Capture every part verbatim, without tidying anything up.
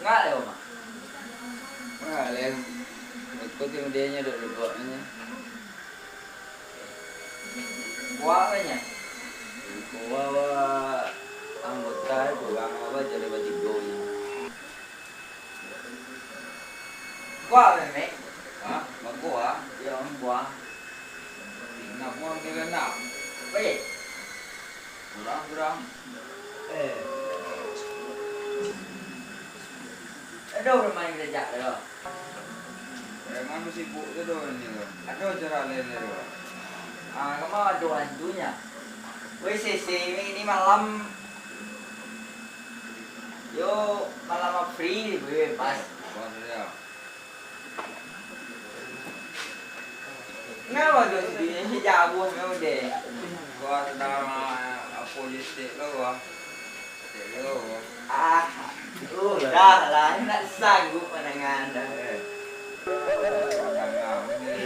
Ngak leh, Mak. Ngak leh. Iko ti mudianyo dok lubaknyo. Kuat banyak. Kuat, anggota kurang, apa, jadi batigo nyo. Kuat, Mek. Hah? Bakuah? Iyo, kuat. Nak buang ke kandang? Baik. Kurang, kurang. Eh. Aduh, rumah yang rejak tu. Preman tu sibuk tu doh ni tu. Ado acara lain-lain tu. Ah, kama ado hantunyo. Woi, sese, ni malam. Yo, malam free, bebas. Bebas sajo. Ngapa tu, si jago memang deh? Gua sedang, ah, apo, listrik lo gua. Listrik lo gua. Ah, udah lah, nak sanggup pandangan dah.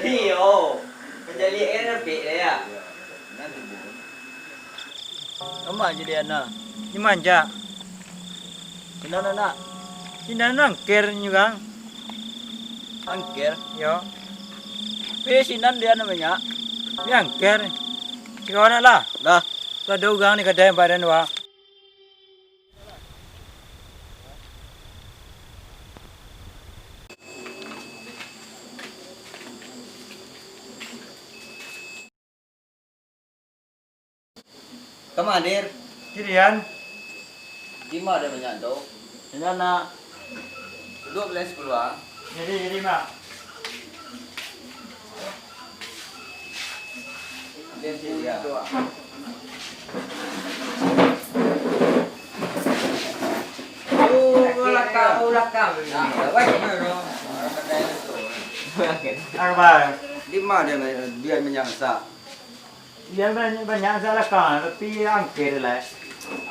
Iyo, menjadi air lebih dah ya. Iyo, nanti bu. Amak jadi anak. Di manja. Sinan anak. Sinan angker nyo urang. Angker? Yo. Pi sinan di anak banyak. Di angker. Cikawan lah. Dah. Lah ado urang di kadai badan wa. Kama, Dir? Kirian. Dima ado banyak tu? Ini anak. Duduak belah sepuluah. Jadi, jadi, Mak. Dia sini, ya. Oh, belakang, oh, belakang. Nah, apa? Apa? Dima dia, dia minyak masak? Iyo, banyak, banyak salakang, tapi angker lai.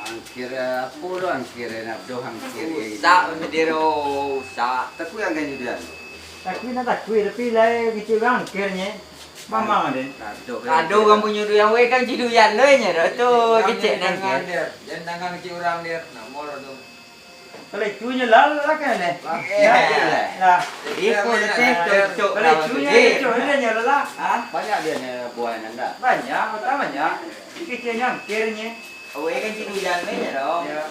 Angker, apo lo angker, nak doh angker. Rusak, bendero, rusak. Takui angker judian. Takui nak takui, tapi lai kecek urang angkernyo. Mamang ado. Ado urang punyo duian, weh, kan kecek duian lo nyo dah tu, kecek nan angker. Jan tangan kecek urang, Dir. Nak moro tu. Kalau itu nyo lah, lah kan, eh? Lah, lah. Iko leteh cocok. Kalau itu nyo cocok, lah nyo lah. Hah? Banyak dia nyo buah nan dah. Banyak, kota banyak. Keceknyo angkernyo. Awak kan cik hujan ni ya dong. Ya.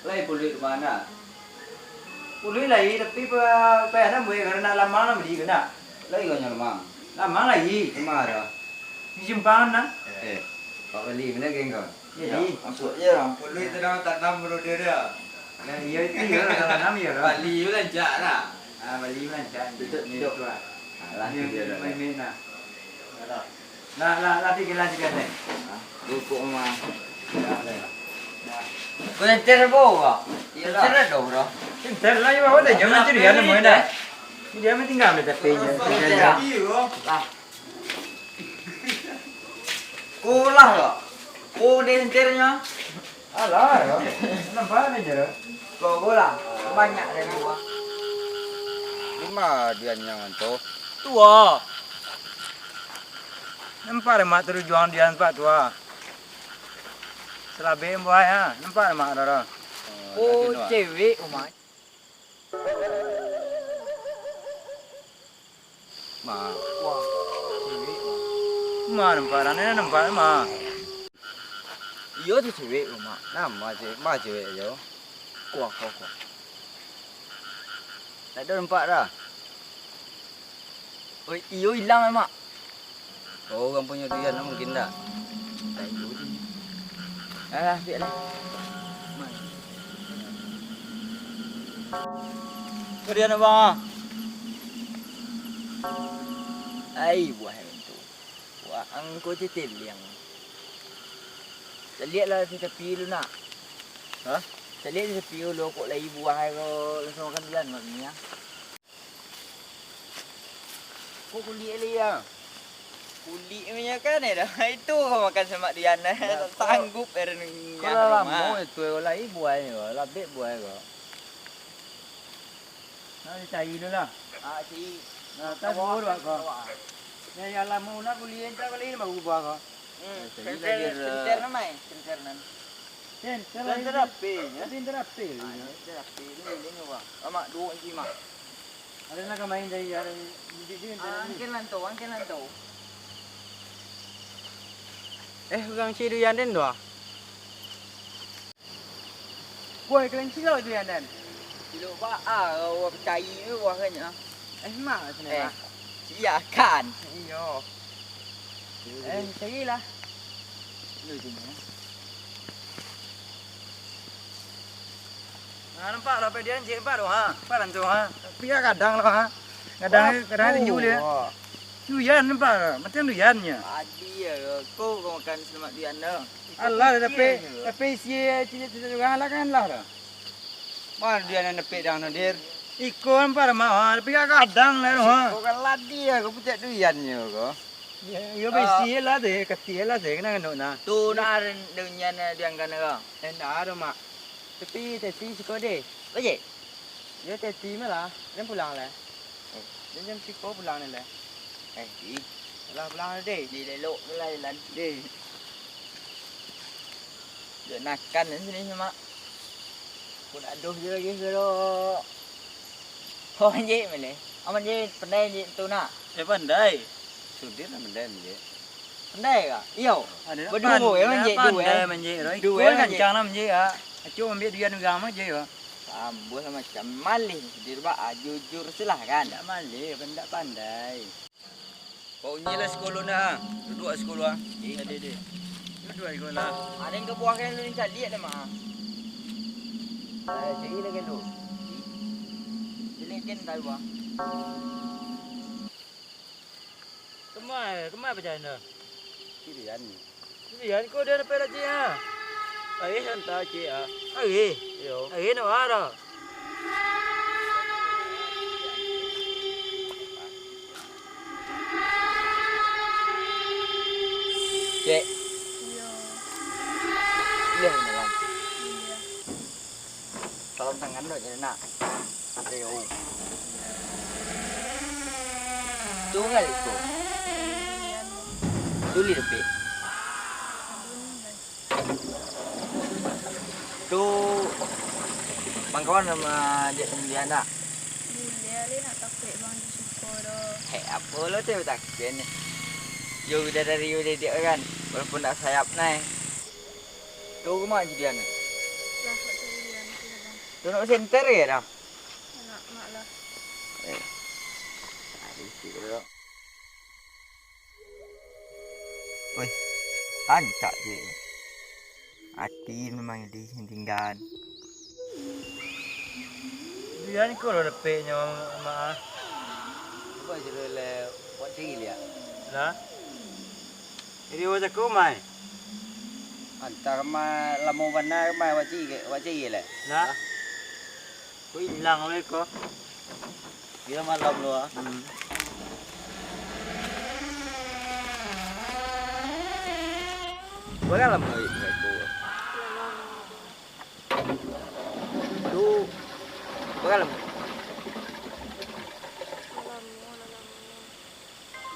Lai puluik rumah anda. Puluik lai, tapi pa-, payah nak buat karena lamang nak beli kena. Lai kau nyo lamang. Lamang lai. Rumah ada. Di simpang nah. Eh, Pak Wali, mana geng kau? Jadi, masuk je lah. Puluik tu nama tanam bro dia dia. Nah, iya itu iya lah, tanam iya lah. Bali tu rancak lah. Ah, Bali tu rancak. Duduk, duduk. Itu lah. Alah, dia dah. Main-main lah. Alah. Lah, lah, lah, tiga lah, tiga ni. Dukung mah. Kau enter apa, Pak? Enter ada, bro. Enter lah, ya, bawa dah. Jangan curi, ada main dah. Dia main tinggal di tepi je. Enter lah. Lah. Ko lah lo. Ko di senternyo. Alah, yo. Nampak ni je. Ko, ko lah. Banyak dari gua. Lima dia nyaman tu. Tua. Nampak deh mak tu juang dia nampak tua. Selabih buah ya. Nampak deh mak dah. Oh, cewek, oh, mak. Ma. Wah, cewek, Ma. Ma nampak, rane nampak, Ma. Iyo tu cewek, Mak. Nama cewek? Ma cewek jo. Kuah, kuah, kuah. Tak ada nampak dah. Oi, iyo ilang, Mak. Oh, urang punyo duian mungkin dak? Tak tahu tu. Alah, biaklah. Duian, Abang. Ai, buah tu. Buah angko ceteliang. Caliaklah di tepi lu nak. Hah? Caliak di tepi lu, kok lai buah ko, langsung makan duian, Mak Mia. Kok kulik lai, ya? Kulik punya kan, eh, dah. Itu kau makan semak duian, eh. Ya, tak sanggup, eh, renungan. Kalau lamo itu, eh, lai buah ni, kau. Labek buah, kau. Nah, dicari dulu lah. Ah, cari. Nah, tak bubur, Pak, kau. Ya, ya, lamo nak kulik, tak kulik, baru buah, kau. Hmm, cari senter, lagi, senter nama, eh? Senter nan. Center lah. Center apa nya? Center apa ni? Ah, center apa ni? Ini, ini, Bang. Amak dua si Mak. Ada nak main dari, dari bibik dia, Ah, dari angkel lantau, angkel lantau. Eh, urang si Duyan den tu ah. Woi, kalian cilok Duyan den. Cilok ba a, wah pacai ni wah kan ah. Eh, mak sini, Eh, Mak. Iya kan? Iyo. Eh, carilah. Lu sini, ya. Nah, nampak lah, Pak Dian, cik, nampak tu, ha? Nampak lah tu, ha? Tapi ya kadang lah, ha? Kadang, Apa? kadang tinju dia. Wah. Duyan nampak lah, macam duyan nya. Adi ya, kau, kau makan selamat duyan dah. Alah, tapi, tapi isi cik, cik, cik, orang lah kan lah dah. Mana duyan yang nepek dang nadir? Iko nampak lah, ha? Tapi kadang lah, ha? Kau kan ladi ya, kau pucak duyan nya, kau. Ya, ya, Ah. bisi lah deh, kati lah deh, kena kena nah. Tu nak ada duyan yang diangkan kau. Eh, nak ada, Mak. Tapi tadi siko deh. Baje? Yo, tadi malah. Dia pulang lah. Eh. Dia jam siko pulang ni lah. Eh, di. Lah pulang lah deh. Di lelok lah jalan. Deh. Dia nakan ni sini sama. Pun aduh je lagi kalau. Oh, manjek mele. Aman je pandai je tu nak. Eh, pandai. Sudir lah pandai manjek. Pandai ka? Iyo. Ada nak Berdua pan-, ya, ada manjek pandai duel. manjek, Roy. Duel Duel manjek. Kancang lah manjek, ah. Acok ambil duyan urang mah je, ah. Ambuh lah macam malih, Sudir, ba, ah, jujur silah kan. Ndak malih, apa ndak pandai. Kau unyi lah sekolah nak, ah. Duduk lah sekolah, ah. Eh, ada, ada. Duduk lah sekolah. Ada yang kebuah kan lu ni caliak dah, Mak. Eh, cari lah kan tu. Cari kan tahu, ah. Kemai, kemai pacaran tu? Pilihan ni. Pilihan kau dia dapat lagi, ha? Air hantar cik, ah. Air? Yo. Air nak marah. Cek. Iyo. Iyo, malam. Iyo. Salam tangan dok jadi nak. Ayo. Tu ngali ko. Tuli dapik. Tu, bang kawan nama dia sendiri anak. Buliah le nak takuik bang di suko doh. Hek, apo lo tu takuik ni. Yo udah dari udah dia kan, walaupun tak sayap nai. Tu rumah je dia ni. Lah, kok cari dia ni, bang. Tu nak center ke dah? Nak, mak lah. Eh. Ada sikit dulu. Weh, rancak je. Ati memang di tinggal. Dia ni kau lo dapiknya, Mak. Cuba je le, buat diri lihat. Nah. Jadi, awak cakap, Mai? Antar, Mai, lamo bana, Mai, awak cari, awak cari le. Nah. Ko ilang weh ko. Kiro malam tu ah. Hmm. Bara lamo weh ko? Tu bara lamo?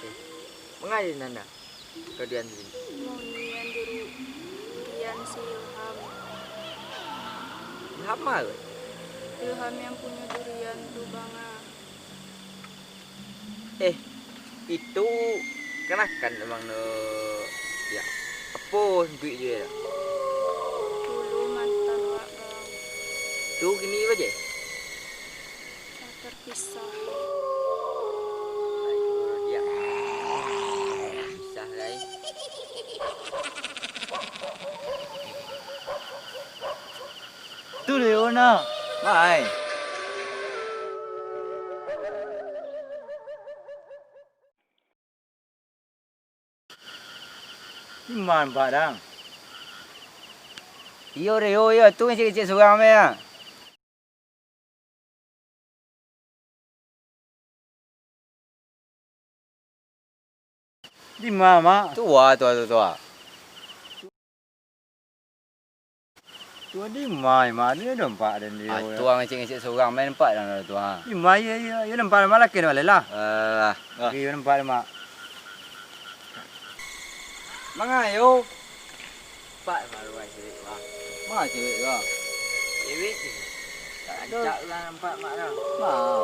Eh, mangaji nanda? Ka dian sini. Mau nian duri-, durian si Ilham. Ilham ma tu? Ilham yang punyo durian tu, Bang, ah. Eh, itu kanakan memang no, ya. Apo sungkuik je, ya? Dulu mantan wak, Bang. Tu kini apo je? Terpisah. Pisah, guys. Tu dia, Ona. Mai. Iman, Pak, dang. Iyo, Reo, iyo. Tu kecek-kecek surang, Mak, ya. Di ma, Mak? Tua, tua, tua, tua. Tua di ma, Mak? Dia nampak dan dia. Ah, tua ngecek-ngecek surang, main nampak dan tua, ah. Di ma, iya, iya, iya nampak, Mak, laki nak balik lah. Alah. Oke, iya nampak, Mak. Mangayo. Pak, baru aja, Pak. Ah, cewek tu ah. Cewek tu. Tak rancak lah nampak mak dah. Nah.